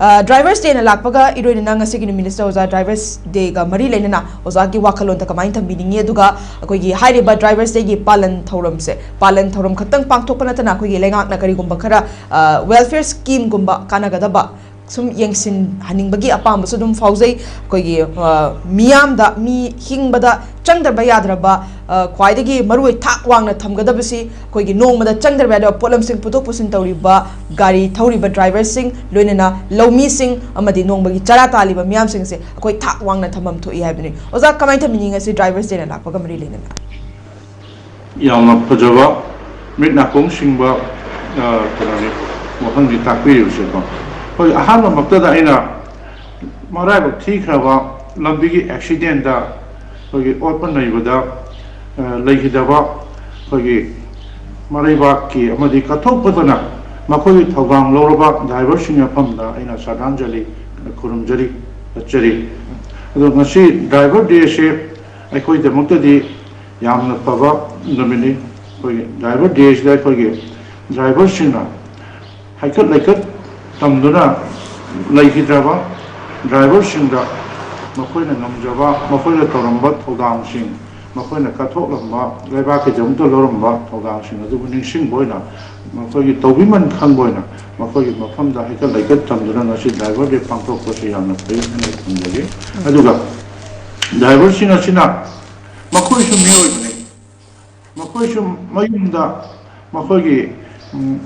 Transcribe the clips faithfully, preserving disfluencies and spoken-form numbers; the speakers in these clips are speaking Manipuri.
ꯗ꯭ꯔꯥꯏꯚꯔꯁ ꯗꯦꯅ ꯂꯥꯛꯄꯒ ꯏꯔꯣꯏꯅꯅ ꯉꯁꯤꯒꯤ ꯅꯨꯃꯤꯠ ꯑꯁꯤꯗ ꯑꯣꯖꯥ ꯗ꯭ꯔꯥꯏꯚꯔꯁ ꯗꯦꯒ ꯃꯔꯤ ꯂꯩꯅꯅ ꯑꯣꯖꯥꯒꯤ ꯋꯥꯈꯜꯂꯣꯟꯗ ꯀꯃꯥꯏꯅ ꯊꯝꯕꯤꯅꯤꯡꯉꯤ? ꯑꯗꯨꯒ ꯑꯩꯈꯣꯏꯒꯤ ꯍꯥꯏꯔꯤꯕ ꯗ꯭ꯔꯥꯏꯚꯔꯁ ꯗꯦꯒꯤ ꯄꯥꯂꯟ ꯊꯧꯔꯝꯁꯦ, ꯄꯥꯂꯟ ꯊꯧꯔꯝ ꯈꯛꯇꯪ ꯄꯥꯡꯊꯣꯛꯄ ꯅꯠꯇꯅ ꯑꯩꯈꯣꯏꯒꯤ ꯂꯩꯉꯥꯛꯅ ꯀꯔꯤꯒꯨꯝꯕ ꯈꯔ ꯋꯦꯜꯐꯤꯌꯔ ꯁ꯭ꯀꯤꯝꯒꯨꯝꯕ ꯀꯥꯟꯅꯒꯗꯕ ꯁꯨꯝ ꯌꯦꯡꯁꯤꯟꯍꯟꯅꯤꯡꯕꯒꯤ ꯑꯄꯥꯝꯕꯁꯨ ꯑꯗꯨꯝ ꯐꯥꯎꯖꯩ꯫ ꯑꯩꯈꯣꯏꯒꯤ ꯃꯤꯌꯥꯝꯗ, ꯃꯤ ꯍꯤꯡꯕꯗ ꯆꯪꯗꯕ ꯌꯥꯗ꯭ꯔꯕ, ꯈ꯭ꯋꯥꯏꯗꯒꯤ ꯃꯔꯨꯑꯣꯏ ꯊꯥꯛ ꯋꯥꯡꯅ ꯊꯝꯒꯗꯕꯁꯤ ꯑꯩꯈꯣꯏꯒꯤ ꯅꯣꯡꯃꯗ ꯆꯪꯗ꯭ꯔꯕ ꯌꯥꯗꯕ ꯄꯣꯠꯂꯝꯁꯤꯡ ꯄꯨꯊꯣꯛ ꯄꯨꯁꯤꯟ ꯇꯧꯔꯤꯕ ꯒꯥꯔꯤ ꯊꯧꯔꯤꯕ ꯗ꯭ꯔꯥꯏꯚꯔꯁꯤꯡ, ꯂꯣꯏꯅꯅ ꯂꯧꯃꯤꯁꯤꯡ ꯑꯃꯗꯤ ꯅꯣꯡꯃꯒꯤ ꯆꯔꯥ ꯇꯥꯜꯂꯤꯕ ꯃꯤꯌꯥꯝꯁꯤꯡꯁꯦ ꯑꯩꯈꯣꯏ ꯊꯥꯛ ꯋꯥꯡꯅ ꯊꯝꯐꯝ ꯊꯣꯛꯏ ꯍꯥꯏꯕꯅꯤ꯫ ꯑꯣꯖꯥ, ꯀꯃꯥꯏꯅ ꯊꯝꯕꯤꯅꯤꯡꯉꯤ ꯉꯁꯤ ꯗ꯭ꯔꯥꯏꯚꯔꯁ ꯗꯦꯅ ꯂꯥꯛꯄꯒ ꯃꯔꯤ ꯂꯩꯅꯅ? ꯌꯥꯝꯅ ꯐꯖꯕ ꯃꯤꯠ ꯅꯥꯀꯣꯡ ꯁꯤꯡꯕ ꯀꯩꯅꯣꯅꯤ ꯋꯥꯐꯝꯁꯤ ꯇꯥꯛꯄꯤꯔꯤꯕꯁꯦꯀꯣ꯫ ꯍꯣꯏ, ꯑꯍꯥꯟꯕꯃꯛꯇꯗ ꯑꯩꯅ ꯃꯔꯥꯏꯕꯛ ꯊꯤꯈ꯭ꯔꯕ ꯂꯝꯕꯤꯒꯤ ꯑꯦꯛꯁꯤꯗꯦꯟꯗ ꯑꯩꯈꯣꯏꯒꯤ ꯑꯣꯠꯄ ꯅꯩꯕꯗ ꯂꯩꯈꯤꯗꯕ ꯑꯩꯈꯣꯏꯒꯤ ꯃꯔꯩꯕꯥꯛꯀꯤ ꯑꯃꯗꯤ ꯀꯠꯊꯣꯛꯄꯗꯅ ꯃꯈꯣꯏꯒꯤ ꯊꯧꯗꯥꯡ ꯂꯧꯔꯕ ꯗ꯭ꯔꯥꯏꯚꯔꯁꯤꯡ ꯃꯐꯝꯗ ꯑꯩꯅ ꯁ꯭ꯔꯗꯥꯟꯖꯂꯤ ꯈꯨꯔꯨꯝꯖꯔꯤ, ꯆꯠꯆꯔꯤ꯫ ꯑꯗꯣ ꯉꯁꯤ ꯗ꯭ꯔꯥꯏꯚꯔ ꯗꯦ ꯑꯁꯤ ꯑꯩꯈꯣꯏꯒꯤꯗꯃꯛꯇꯗꯤ ꯌꯥꯝꯅ ꯐꯕ ꯅꯨꯃꯤꯠꯅꯤ꯫ ꯑꯩꯈꯣꯏꯒꯤ ꯗ꯭ꯔꯥꯏꯚꯔ ꯗꯦꯁꯤꯗ ꯑꯩꯈꯣꯏꯒꯤ ꯗ꯭ꯔꯥꯏꯚꯔꯁꯤꯡꯅ ꯍꯩꯀꯠ ꯂꯩꯀꯠ ꯇꯝꯗꯨꯅ ꯂꯩꯈꯤꯗ꯭ꯔꯕ ꯗ꯭ꯔꯥꯏꯚꯔꯁꯤꯡꯗ ꯃꯈꯣꯏꯅ ꯉꯝꯖꯕ, ꯃꯈꯣꯏꯅ ꯇꯧꯔꯝꯕ ꯊꯧꯗꯥꯡꯁꯤꯡ, ꯃꯈꯣꯏꯅ ꯀꯠꯊꯣꯛꯂꯝꯕ, ꯂꯩꯕꯥꯛꯀꯤꯗꯃꯛꯇ ꯂꯧꯔꯝꯕ ꯊꯧꯗꯥꯡꯁꯤꯡ ꯑꯗꯨꯕꯨ ꯅꯤꯡꯁꯤꯡꯕ ꯑꯣꯏꯅ, ꯃꯈꯣꯏꯒꯤ ꯇꯧꯕꯤꯃꯟ ꯈꯪꯕ ꯑꯣꯏꯅ ꯃꯈꯣꯏꯒꯤ ꯃꯐꯝꯗ ꯍꯩꯀꯠ ꯂꯩꯀꯠ ꯇꯝꯗꯨꯅ ꯉꯁꯤ ꯗ꯭ꯔꯥꯏꯚꯔ ꯗꯦ ꯄꯥꯡꯊꯣꯛꯄꯁꯤ ꯌꯥꯝꯅ ꯐꯩ ꯍꯥꯏꯅ ꯊꯝꯖꯒꯦ꯫ ꯑꯗꯨꯒ ꯗ꯭ꯔꯥꯏꯚꯔꯁꯤꯡ ꯑꯁꯤꯅ ꯃꯈꯣꯏꯁꯨ ꯃꯤꯑꯣꯏꯕꯅꯤ꯫ ꯃꯈꯣꯏꯁꯨ ꯃꯌꯨꯝꯗ ꯃꯈꯣꯏꯒꯤ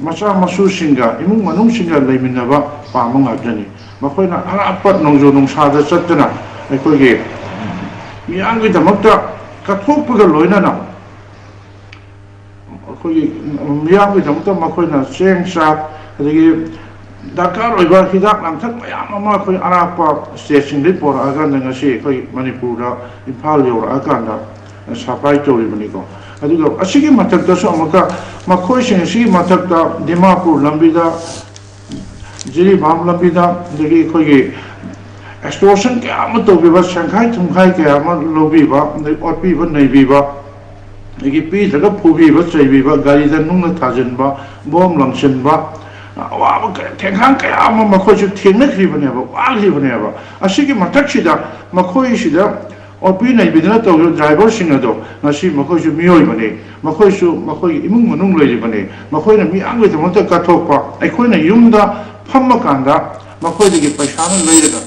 ꯃꯆꯥ ꯃꯁꯨꯁꯤꯡꯒ, ꯏꯃꯨꯡ ꯃꯅꯨꯡꯁꯤꯡꯒ ꯂꯩꯃꯤꯟꯅꯕ ꯄꯥꯝꯕ ꯉꯥꯛꯇꯅꯤ꯫ ꯃꯈꯣꯏꯅ ꯑꯔꯥꯞꯄ ꯅꯣꯡꯖꯨ ꯅꯨꯡꯁꯥꯗ ꯆꯠꯇꯨꯅ ꯑꯩꯈꯣꯏꯒꯤ ꯃꯤꯌꯥꯝꯒꯤꯗꯃꯛꯇ ꯀꯠꯊꯣꯛꯄꯒ ꯂꯣꯏꯅꯅ ꯑꯩꯈꯣꯏꯒꯤ ꯃꯤꯌꯥꯝꯒꯤꯗꯃꯛꯇ ꯃꯈꯣꯏꯅ ꯆꯦꯡ ꯆꯥꯛ, ꯑꯗꯒꯤ ꯗꯔꯀꯥꯔ ꯑꯣꯏꯕ ꯍꯤꯗꯥꯛ ꯂꯥꯡꯊꯛ ꯃꯌꯥꯝ ꯑꯃ ꯑꯩꯈꯣꯏ ꯑꯔꯥꯞꯄ ꯁ꯭ꯇꯦꯠꯁꯤꯡꯗꯒꯤ ꯄꯣꯔꯛꯑꯀꯥꯟꯗ ꯉꯁꯤ ꯑꯩꯈꯣꯏ ꯃꯅꯤꯄꯨꯔꯗ, ꯏꯝꯐꯥꯜ ꯌꯧꯔꯛꯑꯀꯥꯟꯗ ꯁꯄ꯭ꯂꯥꯏ ꯇꯧꯔꯤꯕꯅꯤꯀꯣ꯫ ꯑꯗꯨꯒ ꯑꯁꯤꯒꯤ ꯃꯊꯛꯇꯁꯨ ꯑꯃꯨꯛꯀ ꯃꯈꯣꯏꯁꯤꯡ ꯑꯁꯤꯒꯤ ꯃꯊꯛꯇ ꯗꯤꯃꯥꯄꯨꯔ ꯂꯝꯕꯤꯗ, ꯖꯤꯔꯤꯕꯥꯝ ꯂꯝꯕꯤꯗ, ꯑꯗꯒꯤ ꯑꯩꯈꯣꯏꯒꯤ ꯑꯦꯛꯁꯇꯣꯔꯁꯟ ꯀꯌꯥ ꯑꯃ ꯇꯧꯕꯤꯕ, ꯁꯦꯡꯈꯥꯏ ꯊꯨꯝꯈꯥꯏ ꯀꯌꯥ ꯑꯃ ꯂꯧꯕꯤꯕ, ꯑꯗꯒꯤ ꯑꯣꯠꯄꯤꯕ ꯅꯩꯕꯤꯕ, ꯑꯗꯒꯤ ꯄꯤꯗ꯭ꯔꯒ ꯐꯨꯕꯤꯕ ꯆꯩꯕꯤꯕ, ꯒꯥꯔꯤꯗ ꯅꯨꯡꯅ ꯊꯥꯖꯤꯟꯕ, ꯕꯣꯝ ꯂꯪꯁꯤꯟꯕ, ꯑꯋꯥꯕ ꯀꯌꯥ, ꯊꯦꯡꯈꯥꯡ ꯀꯌꯥ ꯑꯃ ꯃꯈꯣꯏꯁꯨ ꯊꯦꯡꯅꯈ꯭ꯔꯤꯕꯅꯦꯕ, ꯋꯥꯈ꯭ꯔꯤꯕꯅꯦꯕ꯫ ꯑꯁꯤꯒꯤ ꯃꯊꯛꯁꯤꯗ ꯃꯈꯣꯏꯁꯤꯗ ꯑꯣꯠꯄꯤ ꯅꯩꯕꯤꯗꯅ ꯇꯧꯔꯤꯕ ꯗ꯭ꯔꯥꯏꯚꯔꯁꯤꯡ ꯑꯗꯣ ꯉꯁꯤ ꯃꯈꯣꯏꯁꯨ ꯃꯤꯑꯣꯏꯕꯅꯤ, ꯃꯈꯣꯏꯁꯨ ꯃꯈꯣꯏꯒꯤ ꯏꯃꯨꯡ ꯃꯅꯨꯡ ꯂꯩꯔꯤꯕꯅꯤ꯫ ꯃꯈꯣꯏꯅ ꯃꯤꯌꯥꯝꯒꯤꯗꯃꯛꯇ ꯀꯠꯊꯣꯛꯄ, ꯑꯩꯈꯣꯏꯅ ꯌꯨꯝꯗ ꯐꯝꯃꯀꯥꯟꯗ ꯃꯈꯣꯏꯗꯒꯤ ꯄꯩꯁꯥꯅ ꯂꯩꯔꯒ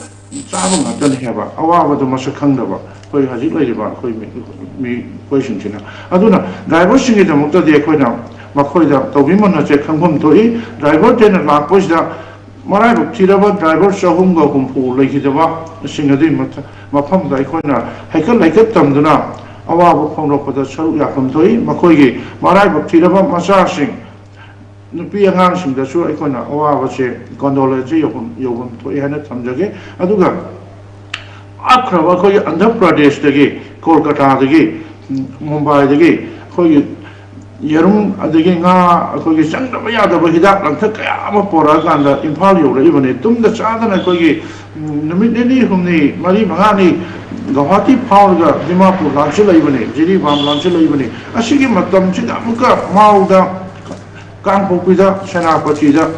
ꯆꯥꯕ ꯉꯥꯛꯇꯅꯤ ꯍꯥꯏꯕ ꯑꯋꯥꯕꯗꯨ ꯃꯁꯛ ꯈꯪꯗꯕ ꯑꯩꯈꯣꯏ ꯍꯧꯖꯤꯛ ꯂꯩꯔꯤꯕ ꯑꯩꯈꯣꯏ ꯃꯤ-, ꯃꯤꯑꯣꯏꯁꯤꯡꯁꯤꯅ꯫ ꯑꯗꯨꯅ ꯗ꯭ꯔꯥꯏꯚꯔꯁꯤꯡꯒꯤꯗꯃꯛꯇꯗꯤ ꯑꯩꯈꯣꯏꯅ ꯃꯈꯣꯏꯗ ꯇꯧꯕꯤꯃꯜ ꯑꯁꯦ ꯈꯪꯐꯝ ꯊꯣꯛꯏ꯫ ꯗ꯭ꯔꯥꯏꯚꯔ ꯇꯦꯟꯅ ꯂꯥꯛꯄꯁꯤꯗ ꯃꯔꯥꯏꯕꯛ ꯊꯤꯔꯕ ꯗ꯭ꯔꯥꯏꯚꯔ ꯆꯍꯨꯝꯒ ꯍꯨꯝꯐꯨ ꯂꯩꯈꯤꯗꯕ ꯁꯤꯡ ꯑꯗꯨꯒꯤ ꯃꯊ-, ꯃꯐꯝꯗ ꯑꯩꯈꯣꯏꯅ ꯍꯩꯀꯠ ꯂꯩꯀꯠ ꯇꯝꯗꯨꯅ ꯑꯋꯥꯕ ꯐꯣꯡꯗꯣꯛꯄꯗ ꯁꯔꯨꯛ ꯌꯥꯐꯝ ꯊꯣꯛꯏ꯫ ꯃꯈꯣꯏꯒꯤ ꯃꯔꯥꯏꯕꯛ ꯊꯤꯔꯕ ꯃꯆꯥꯁꯤꯡ, ꯅꯨꯄꯤ ꯑꯉꯥꯡꯁꯤꯡꯗꯁꯨ ꯑꯩꯈꯣꯏꯅ ꯑꯋꯥꯕꯁꯦ, condolence ꯌꯧꯐꯝ, ꯌꯧꯐꯝ ꯊꯣꯛꯏ ꯍꯥꯏꯅ ꯊꯝꯖꯒꯦ꯫ ꯑꯗꯨꯒ ꯂꯥꯞꯈ꯭ꯔꯕ ꯑꯩꯈꯣꯏꯒꯤ ꯑꯟꯙ꯭ꯔ ꯄ꯭ꯔꯗꯦꯁꯇꯒꯤ, ꯀꯣꯜꯀꯇꯥꯗꯒꯤ, ꯎꯝ, ꯃꯨꯝꯕꯥꯏꯗꯒꯤ ꯑꯩꯈꯣꯏꯒꯤ ꯌꯦꯔꯨꯝ, ꯑꯗꯒꯤ ꯉꯥ, ꯑꯩꯈꯣꯏꯒꯤ ꯆꯪꯗꯕ ꯌꯥꯗꯕ ꯍꯤꯗꯥꯛ ꯂꯥꯡꯊꯛ ꯀꯌꯥ ꯑꯃ ꯄꯣꯔꯛꯑꯀꯥꯟꯗ ꯏꯝꯐꯥꯜ ꯌꯧꯔꯛꯏꯕꯅꯤ꯫ ꯇꯨꯝꯗ ꯆꯥꯗꯅ ꯑꯩꯈꯣꯏꯒꯤ, ꯎꯝ, ꯅꯨꯃꯤꯠ ꯅꯤꯅꯤ ꯍꯨꯝꯅꯤ, ꯃꯔꯤ ꯃꯉꯥꯅꯤ ꯒꯧꯍꯥꯇꯤ ꯐꯥꯎꯔꯒ ꯗꯤꯃꯥꯄꯨꯔ ꯂꯥꯟꯁꯤꯜꯂꯛꯏꯕꯅꯤ, ꯖꯤꯔꯤꯕꯥꯝ ꯂꯥꯟꯁꯤꯜꯂꯛꯏꯕꯅꯤ꯫ ꯑꯁꯤꯒꯤ ꯃꯇꯝꯁꯤꯗ ꯑꯃꯨꯛꯀ ꯃꯥꯎꯗ, ꯀꯥꯡꯄꯣꯛꯄꯤꯗ, ꯁꯦꯅꯥꯄꯇꯤꯗ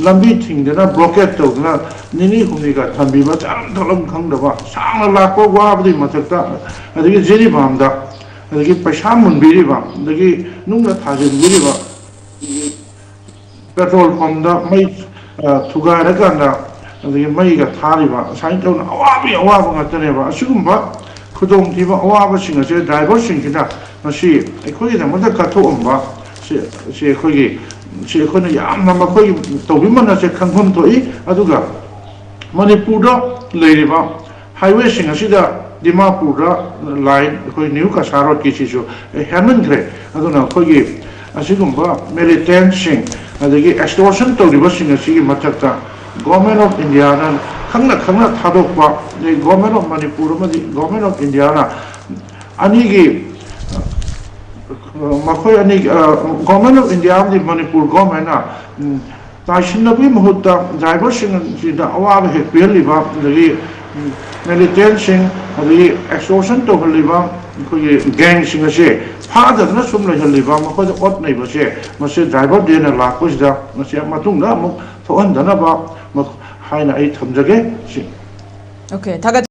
ꯂꯝꯕꯤ ꯊꯤꯡꯗꯅ, blockade ꯇꯧꯗꯅ ꯅꯤꯅꯤ ꯍꯨꯝꯅꯤꯒ ꯊꯝꯕꯤꯕ, ꯆꯥꯔꯝ ꯊꯛꯂꯝ ꯈꯪꯗꯕ, ꯁꯥꯡꯅ ꯂꯥꯛꯄ ꯋꯥꯕꯗꯨꯒꯤ ꯃꯊꯛꯇ, ꯑꯗꯒꯤ ꯖꯤꯔꯤꯕꯥꯝꯗ, ꯑꯗꯒꯤ ꯄꯩꯁꯥ ꯃꯨꯟꯕꯤꯔꯤꯕ, ꯑꯗꯒꯤ ꯅꯨꯡꯅ ꯊꯥꯖꯤꯟꯕꯤꯔꯤꯕ, ꯄꯦꯇ꯭ꯔꯣꯜ ꯄꯝꯗ ꯃꯩ, ꯑ, ꯊꯨꯒꯥꯏꯔꯀꯥꯟꯗ, ꯑꯗꯒꯤ ꯃꯩꯒ ꯊꯥꯔꯤꯕ, ꯑꯁꯨꯃꯥꯏꯅ ꯇꯧꯅ ꯑꯋꯥꯕꯒꯤ ꯑꯋꯥꯕ ꯉꯥꯛꯇꯅꯦꯕ꯫ ꯑꯁꯤꯒꯨꯝꯕ ꯈꯨꯗꯣꯡꯊꯤꯕ ꯑꯋꯥꯕꯁꯤꯡ ꯑꯁꯦ ꯗ꯭ꯔꯥꯏꯚꯔꯁꯤꯡꯁꯤꯅ ꯉꯁꯤ ꯑꯩꯈꯣꯏꯒꯤꯗꯃꯛꯇ ꯀꯠꯊꯣꯛꯑꯝꯕ ꯁꯤ, ꯁꯤ ꯑꯩꯈꯣꯏꯒꯤ, ꯁꯤ ꯑꯩꯈꯣꯏꯅ ꯌꯥꯝꯅ ꯃꯈꯣꯏꯒꯤ ꯇꯧꯕꯤꯃꯜ ꯑꯁꯦ ꯈꯪꯐꯝ ꯊꯣꯛꯏ꯫ ꯑꯗꯨꯒ ꯃꯅꯤꯄꯨꯔꯗ ꯂꯩꯔꯤꯕ highwayꯁꯤꯡ ꯑꯁꯤꯗ, ꯗꯤꯃꯥꯄꯨꯔꯗ line, ꯑꯩꯈꯣꯏ ꯅ꯭ꯌꯨ ꯀꯁꯥꯔ ꯔꯣꯗꯀꯤꯁꯤꯁꯨ ꯍꯦꯟꯃꯟꯈ꯭ꯔꯦ꯫ ꯑꯗꯨꯅ ꯑꯩꯈꯣꯏꯒꯤ ꯑꯁꯤꯒꯨꯝꯕ militantꯁꯤꯡ, ꯑꯗꯒꯤ extortion ꯇꯧꯔꯤꯕꯁꯤꯡ ꯑꯁꯤꯒꯤ ꯃꯊꯛꯇ Government of Indiaꯅ ꯈꯪꯅ ꯈꯪꯅ ꯊꯥꯗꯣꯛꯄ, ꯑꯗꯩ Government of Manipur ꯑꯃꯗꯤ Government of Indiaꯅ ꯑꯅꯤꯒꯤ, ꯃꯈꯣꯏ ꯑꯅꯤ, ꯑ, Government of India ꯑꯃꯗꯤ ꯃꯅꯤꯄꯨꯔ governmentꯅ, ꯎꯝ, ꯇꯥꯏꯁꯤꯟꯅꯕꯒꯤ ꯃꯍꯨꯠꯇ ꯗ꯭ꯔꯥꯏꯚꯔꯁꯤꯡ ꯑꯁꯤꯗ ꯑꯋꯥꯕ ꯍꯦꯛ ꯄꯤꯍꯜꯂꯤꯕ, ꯑꯗꯒꯤ, ꯎꯝ, militantꯁꯤꯡ, ꯑꯗꯒꯤ extortion ꯇꯧꯍꯜꯂꯤꯕ, ꯑꯩꯈꯣꯏꯒꯤ ꯒꯦꯡꯁꯤꯡ ꯑꯁꯦ ꯐꯥꯗꯗꯅ ꯁꯨꯝ ꯂꯩꯍꯜꯂꯤꯕ, ꯃꯈꯣꯏꯗ ꯑꯣꯠ ꯅꯩꯕꯁꯦ, ꯃꯁꯤ ꯗ꯭ꯔꯥꯏꯚꯔ ꯗꯦꯅ ꯂꯥꯛꯄꯁꯤꯗ ꯃꯁꯤ ꯃꯇꯨꯡꯗ ꯑꯃꯨꯛ ꯊꯣꯛꯍꯟꯗꯅꯕ ꯃ-, ꯍꯥꯏꯅ ꯑꯩ ꯊꯝꯖꯒꯦ꯫ ꯁꯤ ꯑꯣꯀꯦ, ꯊꯥꯒꯠ